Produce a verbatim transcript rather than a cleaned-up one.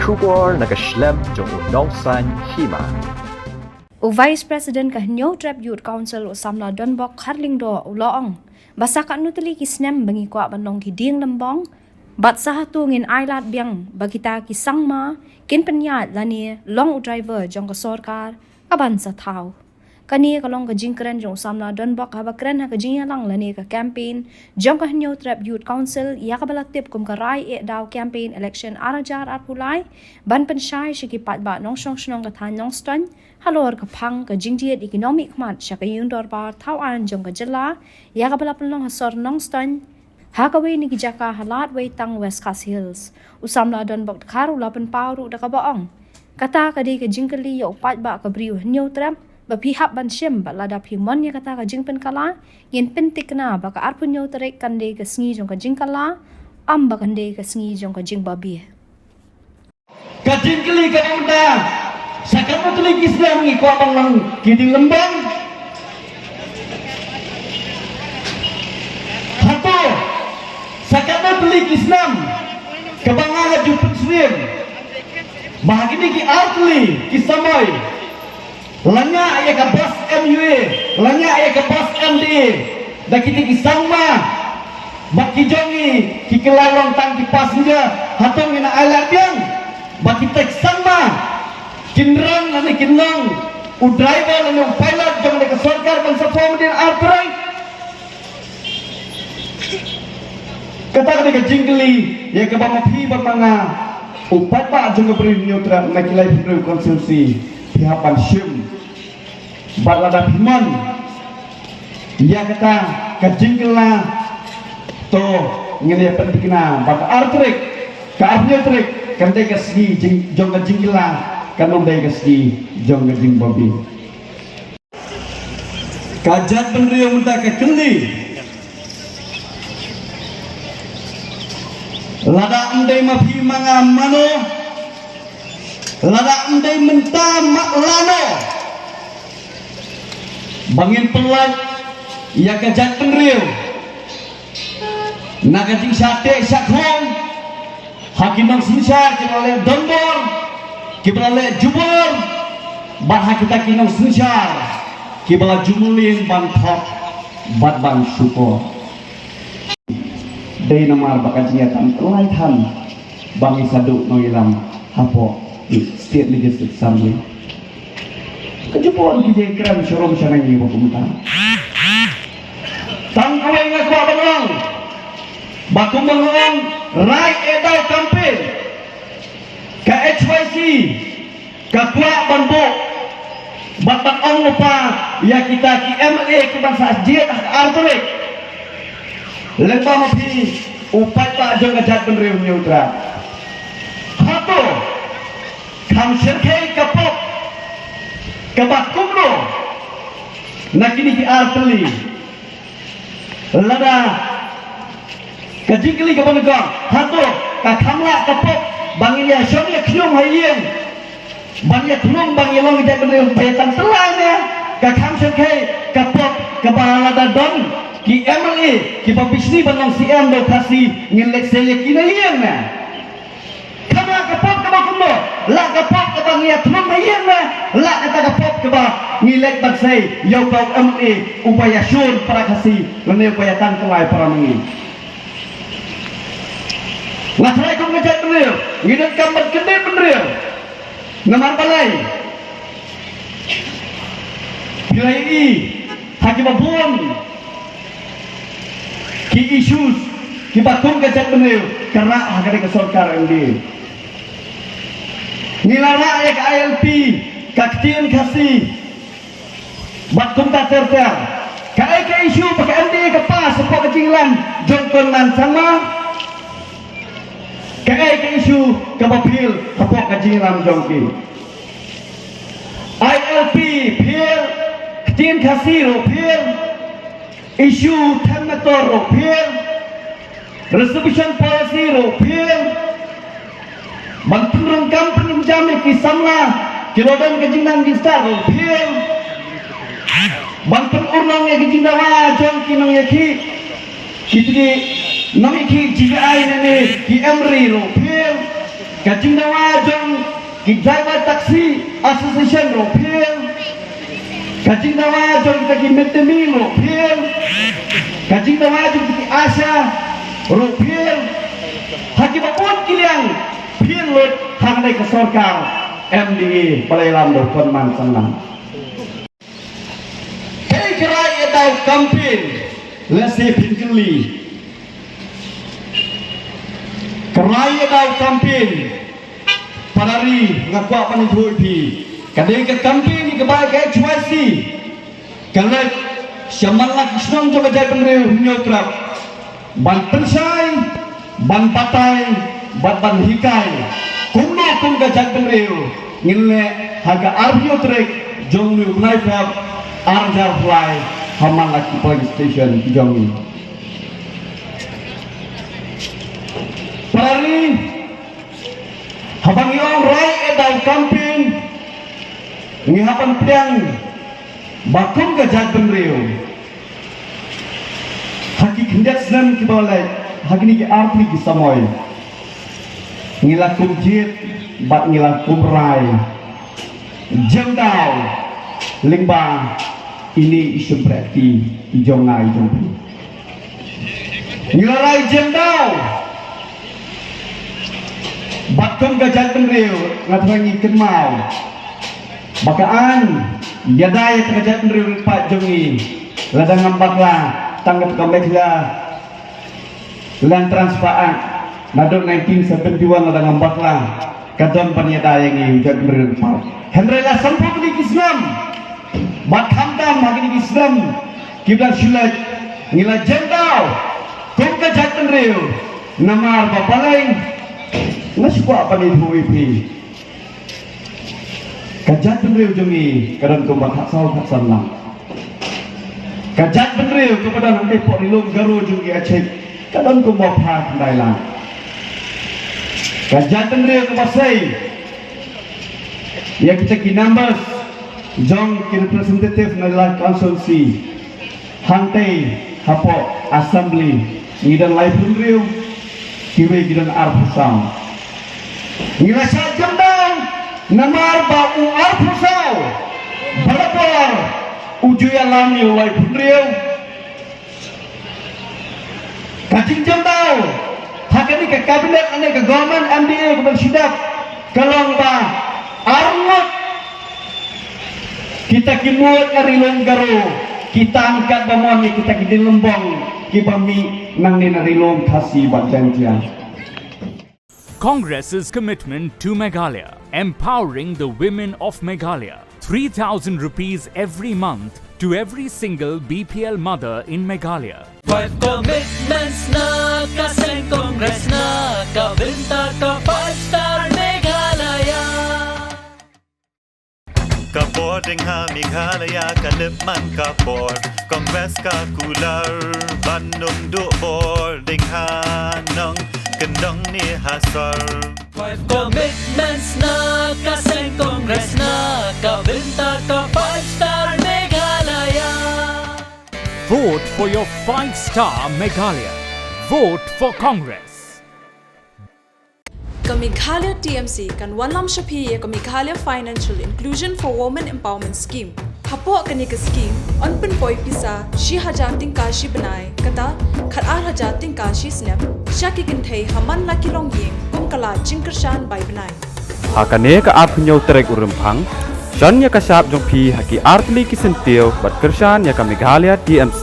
Khubor na ka shlem jong u Nongsaiñ Hima. U Vice President ka Hynñiewtrep Youth Council u samla Donbok Kharlyngdoh u la ong ba sa katno tylli ki snem ba ngi kwah ban long ki dieng lymbong, bad sa hato ngin ailad biang ba kita ki sangma kin pynïaid lane long u driver jong ka sorkar kaban sa thaw. Kane ka long ka jingkren jong u samla Donbok haba kren ha ka jingïalang lane ka campaign jong ka Hynñiewtrep Youth Council ïa kaba la tip kum ka Rai Eh Daw Campaign Election ar hajar arphew lai, ban pynshai sha ki paidbah nongshong shnong ka thaiñ Nongstoiñ halor ka phang ka jingjied ïa ki nongmihkhmat sha ka ïing dorbar thaw aiñ jong ka jylla ïa kaba la pynlong ha sor Nongstoiñ, ha kawei na ki jaka ha Ladweitang, West Khasi Hills. U samla Donbok Dkhar u la pynpaw ruh da kaba ong, kata ka dei ka jingkylli ïa u paidbah ka Bri u Hynñiewtrep ba phi hap ban shim bad lada phi mon ïa kata ka jingpynkylla, ngin pynthikna ba ka arphew hynñiew tarik kan dei ka sngi jong ka jingkylla, ym ba kan dei ka sngi jong ka jingbabe. Ka jingkylli ka dang da, sa katno tylli ki snem ngi kwah ban long ki dieng lymbong? Hato sa katno tylli ki snem kaba nga la ju pynsyriem ba ha kine ki ar tylli ki samoi, la ñiah ïa ka bus M U A, la ñiah ïa ka bus M D A da kita ki sangma bad ki jong ngi ki kylla long tang ki passenger. Hato ngin ailad biang ba kita ki sangma kin rang lane kin long u driver lane u pilot jong ka sorkar ban sa thaw hadien ar tarik? Kata ka dei ka jingkylli ïa kaba ma phi bad ma nga, u paidbah jong ka Bri u Hynñiewtrep na ki laiphew hynriew constituency, phi hap ban shim bad lada phi mon ïa kata ka jingkylla, to ngin ïa pynthikna ba ka ar tarik, ka arphew hynñiew tarik kan dei ka sngi jing, jong ka jingkylla, kan ym dei ka sngi jong ka jingbabe. Ka jaitbynriew mynta ka kylli, lada ym dei ma phi ma nga mano, lada ym dei mynta ma lano, ba ngin pynlait ïa ka jaitbynriew na ka jingshah teh shah khong ha ki nongsynshar kiba la leh donbor, kiba la leh jubor, bad ha kita ki nongsynshar kiba la ju mlien ban thok bad ban shukor. Dei namar ba ka jingïatam lai than ba ngi sa duh nongïalam hapoh State Legislative Assembly. Ka jubor ki jingkren sharum shaneng ngi ba kumta. Tang kawei nga kwah ban ong ba kumba nga ong, Rai Eh Daw Campaign, ka H Y C ka kwah ban buh bad ban ong lypa ïa kita ki M L A kiban sa jied ha ka ar tarik. Lyngba ma phi u paidbah jong ka jaitbynriew Hynñiewtrep, hato kham shyrkhei ka pop kaba kumno na kine ki ar tylli? Lada ka jingkylli kaba nyngkong, hato ka kham lah ka pop ba ngin ïa shong ïa khñium ha ïing ban ïa khñium ba ngin long jaitbynriew ba ïa tang tyllai ne ka kham shyrkhei ka pop kaba lada don ki M L A kiba bishni ban long C M da u Khasi, ngin leit sei ïa ki na ïing ne? Kham lah ka pop kaba kumno? Lah ka pop kaba ngi ïa khñium ha ïing ne? Lah kata ka pop kaba ngi leit ban sei ïa uta u M L A uba ïashun para Khasi lane uba ïa tang tyllai para ma ngi? Nga tharai kum ka jaitbynriew ngi donkam ban kyndit bynriew. Namar balei? Phi la ïohi ha kiba bun ki issues kiba kum ka jaitbynriew ka rah ha kane ka sorkar M D A. Ngi la rah ïa ka I L P, ka ktien Khasi bad kumta ter ter. Kaei ka issue ba ka M D A ka pass hapoh ka jingïalang jong u kynman sangma? Kaei ka issue kaba phylla hapoh ka jingïalang jong ki? I L P phylla, ktien Khasi ruh phylla, issue thang motor ruh phylla, reservation policy ruh phylla, ban pynrung kam pynrung jam ïa ki samla ki la don ka jingnang jingstad ruh phylla, ban pynurlong ïa ki jingdawa jong ki nongïakhih, ki tngi nongïakhih G B I ne ne ki M R I ruh phylla, ka jingdawa jong ki driver taxi association ruh pher. Ka jingdawa jong kita ki mid day meal ruh pher. Ka jingdawa jong kita ki ASHA ruh pher. Ha kiba bun ki liang pher lut hangne ka sorkar M D A ba la ïalam da u Conman Sangma. Kaei ka rai ïa daw campaign, lehse phin kylli. Ka rai ïa daw campaign, para ri, nga kwah ban ïathuh ïa phi. Ka dei ka campaign ïa kaba ka H Y C ka leit sha man la ki shnong jong ka jaitbynriew Hynñiewtrep. Ban pynshai, ban batai, bad ban hikai kumno kum ka jaitbynriew ngin leh ha ka arphew tarik jong une u bnai Feb ar hajar arphew lai ha man la ki polling station ki jong ngi. Para ri, haba ngi ong rai ïa daw campaign, ngi hap ban pdiang ba kum ka jaitbynriew ha ki khyndiat snem kiba la leit, ha kine ki artylli ki samoi, ngi la kum jied bad ngi la kum rai jem daw lyngba ine i shympriahti i jong nga i jong phi. Ngi la rai jem daw bad kum ka jaitbynriew nga thrang ngi kynmaw ba ka aiñ ïada ïa ka jaitbynriew ri paid jong ngi, lada ngam bakla, tang ka Meghalaya Land Transfer Act naduh nineteen seventy-one, lada ngam bakla, ka don ban ïada ïa ngi u jaitbynriew ri paid. Hynrei la sanphew tylli ki snem bad khamtam ha kine ki snem kiba dang shu leit, ngi la jem daw kum ka jaitbynriew. Namar ba balei? Nga shu kwah ban ïathuh ïa phi. Ka jaitbynriew jong ngi ka don kumba khatsaw khatsan lang. Ka jaitbynriew kaba don hangtei hapoh Ri Lum Garo jong ngi, Achik, ka don kumba phra khyndai lang. Ka jaitbynriew kaba sei ïa kita ki numbers jong ki representative na la constituency, hangtei hapoh Assembly ngi don laiphew hynriew, kiwei ki don arphew saw. Ngi la shah jem daw namar ba u arphew saw barabor u ju ïalam ïa u laiphew hynriew. Ka jingjem daw ha kane ka cabinet lane ka government M D A kaba shu dep ka long ba arngut kita ki mut na Ri Lum Garo ki tang katba mon ïa kita ki dieng lymbong kiba mih nangne na Ri Lum Khasi bad Jaiñtia. Congress's commitment to Meghalaya, empowering the women of Meghalaya. Three thousand rupees every month to every single B P L mother in Meghalaya. Five commitments na ka seng Congress na ka bynta ka five star Meghalaya. Ka bor dang ha Meghalaya ka dep man ka bor, Congress ka kular ban ym duh bor dang ha nongkyndong ne ha sor. Five commitments na ka seng Congress na ka bynta ka five star Meghalaya. Vote for your five star Meghalaya. Vote for Congress. Ka Meghalaya T M C kan wanlam sha phi ïa ka Meghalaya Financial Inclusion for Women Empowerment Scheme. Hapoh kane ka scheme yn pynpoi pisa shi hajar tyngka shi bnai, kata khat ar hajar tyngka shi snem sha ki kynthei ha man la ki longïing kum ka lad jingkyrshan bai bnai. Ha kane ka arphew hynñiew tarik u Rymphang, shon ïa ka shap jong phi ha ki artylli ki syntiew bad kyrshan ïa ka Meghalaya T M C.